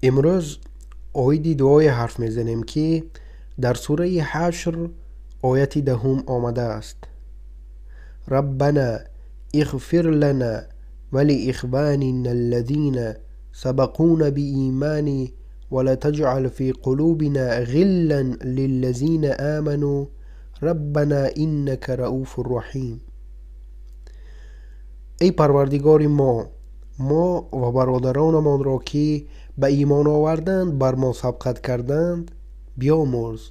Имрӯз оиди дуое ҳарф мезанем, ки дар сураи Ҳашр ояти 10 омадааст. Раббана иғфир лана ва лиихванина аллазина сабақуна биимани ва ла таҷъал фи қулубина ғиллан лиллазина аману раббана иннака рауфур раҳим. Эй Парвардигори мо, мо ва бародаронамонро, ки ба имон оварданд, бар мо сабқат карданд, биёмурз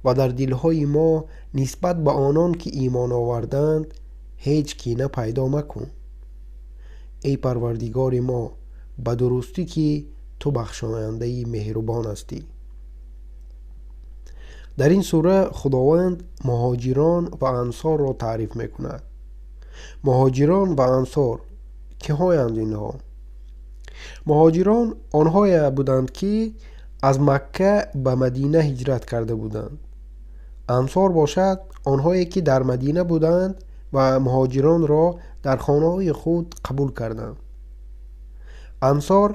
ва дар дилҳои мо нисбат ба онон, ки имон оварданд, ҳеҷ кина пайдо макун. Эй Парвардигори мо, ба дурустӣ, ки ту бахшояндаи меҳрубон ҳастӣ. Дар ин сура Худованд муҳоҷирон ва ансорро таъриф мекунад. Муҳоҷирон ва ансор киҳоянд инҳо? Муҳоҷирон онҳое буданд, ки аз Макка ба Мадина ҳиҷрат карда буданд. Ансор бошад онҳое, ки дар Мадина буданд ва муҳоҷиронро дар хонаҳои худ қабул карданд. Ансор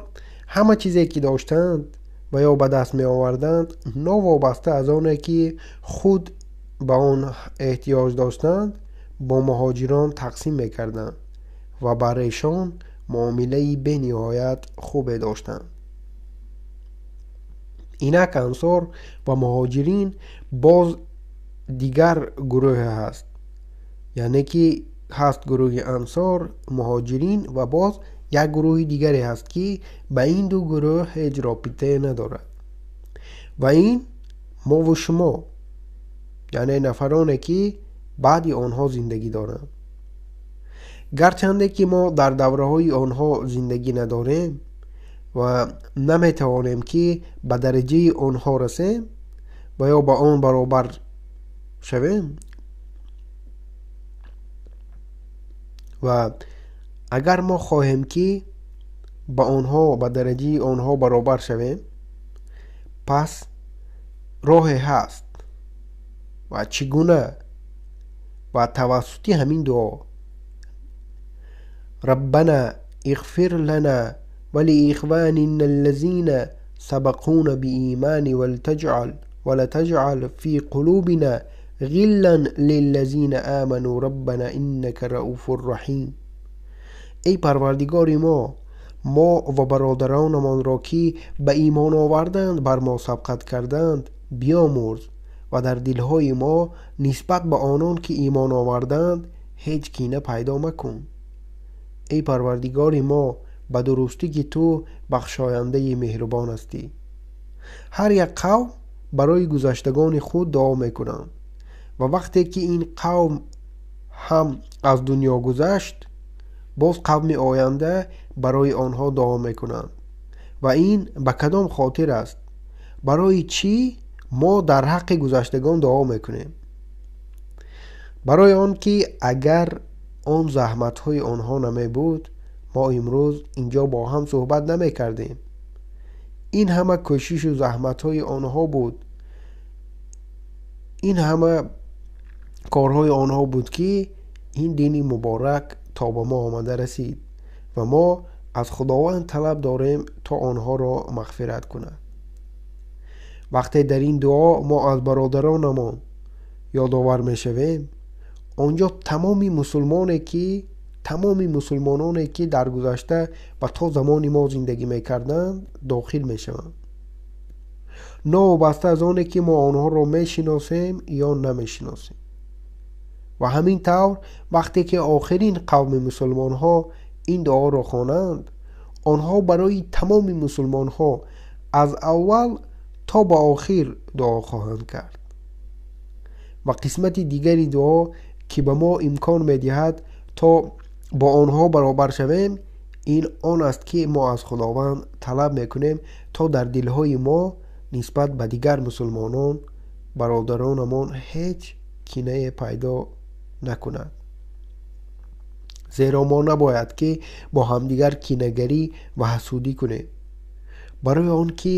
ҳама чизе, ки доштанд ва ё ба даст меоварданд, новобаста аз оне, ки худ ба он эҳтиёҷ доштанд, бо муҳоҷирон тақсим мекарданд ва бар эшон муомилаи бениҳоят хубе доштанд. Инак ансор ва муҳоҷирин боз дигар гурӯҳе ҳаст, яъне ки ҳаст гурӯҳи ансор, муҳоҷирин ва боз як гурӯҳи дигаре ҳаст, ки ба ин ду гурӯҳ ҳеҷ робитае надорад. Ва ин мову шумо, яъне нафароне, ки баъди онҳо зиндагӣ доранд. Гарчанде ки мо дар давраҳои онҳо зиндагӣ надорем ва наметавонем, ки ба дараҷаи онҳо расем ва ё ба он баробар шавем, ва агар мо хоҳем, ки ба онҳо, ба дараҷаи онҳо баробар шавем, пас роҳе ҳаст. Ва чӣ гуна? Ва тавассути ҳамин дуо: Раббана иғфир лана ва лиихванина аллазина сабақуна биимани ва ла таҷъал фи қулубина ғиллан лиллазина аману раббана иннака рауфур раҳим. Эй Парвардигори мо, мо ва бародаронамонро, ки ба имон оварданд, бар мо сабқат карданд, биёмурз ва дар дилҳои мо нисбат ба онон, ки имон оварданд, ҳеҷ кина пайдо макун. Эй Парвардигори мо, ба дурустӣ, ки ту бахшояндаи меҳрубон ҳастӣ. Ҳар як қавм барои гузаштагони худ дуо мекунанд ва вақте ки ин қавм ҳам аз дунё гузашт, боз қавми оянда барои онҳо дуо мекунанд. Ва ин ба кадом хотир аст? Барои чӣ мо дар ҳаққи гузаштагон дуо мекунем? Барои он ки агар он заҳматҳои онҳо намебуд, мо имрӯз инҷо бо ҳам суҳбат намекардем. Ин ҳама кӯшишу заҳматҳои онҳо буд, ин ҳама корҳои онҳо буд, ки ин дини муборак то ба мо омада расид ва мо аз Худованд талаб дорем, то онҳоро мағфират кунад. Вақте дар ин дуо мо аз бародаронамон ёдовар мешавем, онҷо тамоми мусулмононе, ки дар гузашта ва то замони мо зиндагӣ мекарданд, дохил мешаванд, новобаста аз оне, ки мо онҳоро мешиносем ё намешиносем. Ва ҳамин тавр вақте ки охирин қавми мусулмонҳо ин дуоро хонанд, онҳо барои тамоми мусулмонҳо аз аввал то ба охир дуо хоҳанд кард. Ва қисмати дигари дуо, ки ба мо имкон медиҳад, то бо онҳо баробар шавем, ин он аст, ки мо аз Худованд талаб мекунем, то дар дилҳои мо нисбат ба дигар мусулмонон, бародаронамон ҳеҷ кинае пайдо накунад. Зеро мо набояд, ки бо ҳамдигар кинагарӣ ва ҳасудӣ кунем, барои он ки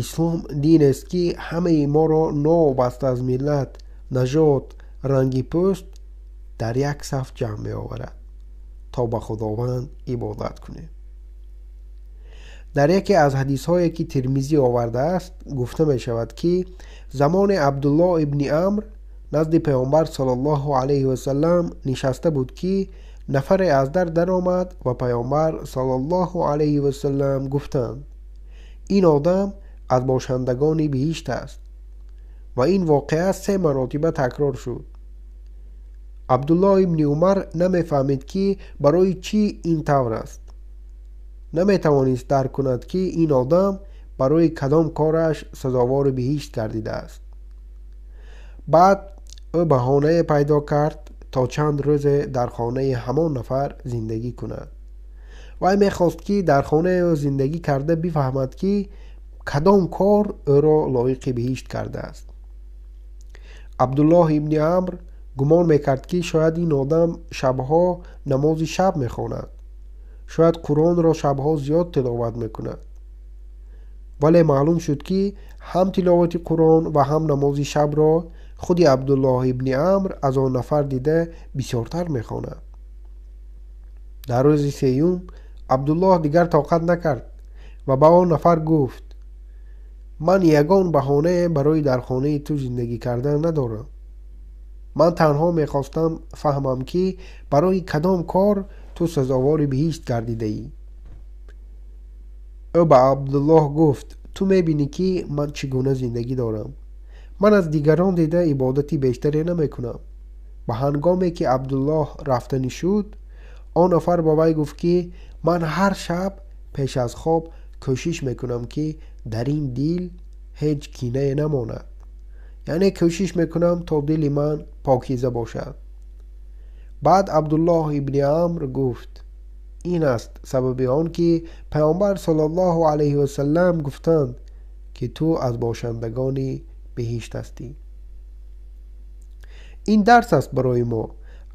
ислом динест, ки ҳамаи моро новобаста аз миллат, нажод, ранги пӯст дар як саф ҷамъ меоварад, то ба Худованд ибодат кунем. Дар яке аз ҳадисҳое ки Тирмизӣ овардааст, гуфта мешавад, ки замоне Абдуллоҳ ибни Амр назди Паёмбар саллаллоҳу алайҳи васаллам нишаста буд, ки нафаре аз дар даромад ва Паёмбар саллаллоҳу алайҳи васаллам гуфтанд: ин одам аз бошандагони биҳишт аст. Ва ин воқеа се маротиба такрор шуд. Абдуллоҳ ибни Умар намефаҳмид, ки барои чӣ ин тавр аст. Наметавонист дарк кунад, ки ин одам барои кадом кораш сазовори биҳишт гардидааст. Баъд ӯ баҳонае пайдо кард то чанд рӯзе дар хонаи ҳамон нафар зиндагӣ кунад. Вай мехост, ки дар хонаи ӯ зиндагӣ карда бифаҳмад, ки кадом кор ӯро лоиқи биҳишт кардааст. Абдуллоҳ ибни Амр гумон мекард, ки шояд ин одам шабҳо намози шаб мехонад, шояд Қуръонро шабҳо зиёд тиловат мекунад. Вале маълум шуд, ки ҳам тиловати Қуръон ва ҳам намози шабро худи Абдуллоҳ ибни Амр аз он нафар дида бисёртар мехонад. Дар рӯзи сеюм Абдуллоҳ дигар тоқат накард ва ба он нафар гуфт: ман ягон баҳонае барои дар хонаи ту зиндагӣ кардан надорам. Ман танҳо мехостам фаҳмам, ки барои кадом кор ту сазовори биҳишт гардидаӣ. Ӯ ба Абдуллоҳ гуфт: ту мебинӣ, ки ман чӣ гуна зиндагӣ дорам. Ман аз дигарон дида ибодати бештаре намекунам. Ба ҳангоме ки Абдуллоҳ рафтанӣ шуд, он нафар ба вай гуфт, ки ман ҳар шаб пеш аз хоб кӯшиш мекунам, ки дар ин дил ҳеҷ кинае намонад. Яъне кӯшиш мекунам то дили ман покиза бошад. Баъд Абдуллоҳ ибни Амр гуфт: ин аст сабаби он ки Паёмбар саллаллоҳу алайҳи васаллам гуфтанд, ки ту аз бошандагони биҳишт ҳастӣ. Ин дарс аст барои мо.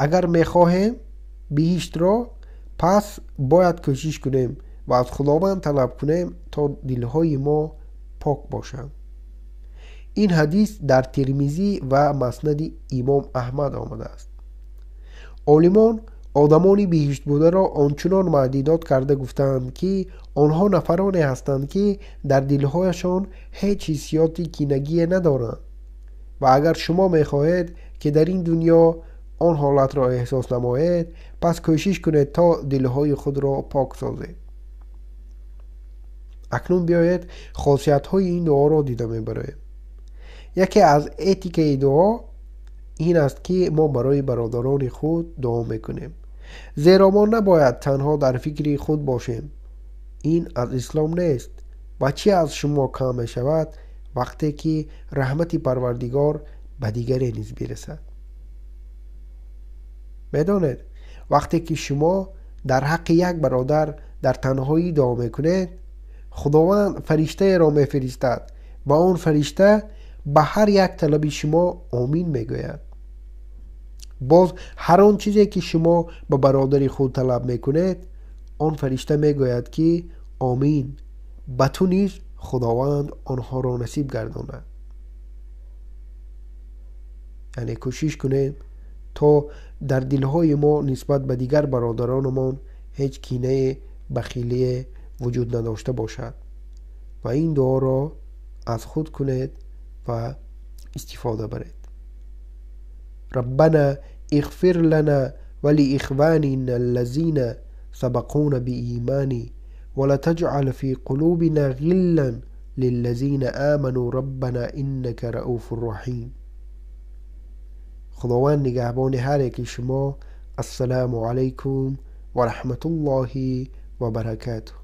Агар мехоҳем биҳиштро, пас бояд кӯшиш кунем ва аз Худованд талаб кунем, то дилҳои мо пок бошанд. Ин ҳадис дар Тирмизӣ ва Маснади Имом Аҳмад омадааст. Олимон одамони биҳиштбударо ончунон маъдидот карда гуфтаанд, ки онҳо нафароне ҳастанд, ки дар дилҳояшон ҳеҷ ҳиссиёти кинагие надоранд. Ва агар шумо мехоҳед, ки дар ин дунё он ҳолатро эҳсос намоед, пас кӯшиш кунед то дилҳои худро пок созед. Акнун биёед хосиятҳои ин дуоро дида мебароем. Яке аз этикаи дуо ин аст, ки мо барои бародарони худ дуо мекунем, зеро мо набояд танҳо дар фикри худ бошем. Ин аз ислом нест. Ва чӣ аз шумо кам мешавад вақте ки раҳмати Парвардигор ба дигаре низ бирасад? Медонед, вақте ки шумо дар ҳаққи як бародар дар танҳоӣ дуо мекунед, Худованд фариштаеро мефиристад ва он фаришта ба ҳар як талаби шумо омин мегӯяд. Боз ҳар он чизе ки шумо ба бародари худ талаб мекунед, он фаришта мегӯяд, ки омин, ба ту низ Худованд онҳоро насиб гардонад. Яъне кӯшиш кунем то дар дилҳои мо нисбат ба дигар бародаронамон ҳеҷ кинае, бахилие вуҷуд надошта бошад ва ин дуоро аз худ кунед ва истифода баред. Раббана иғфир лана ва лиихванина аллазина сабақуна биимани ва ла таҷъал фи қулубина ғиллан лиллазина аману раббана иннака рауфур раҳим. Худованд нигаҳбони ҳар яки шумо. Ассалому алайкум ва раҳматуллоҳи ва баракатуҳ.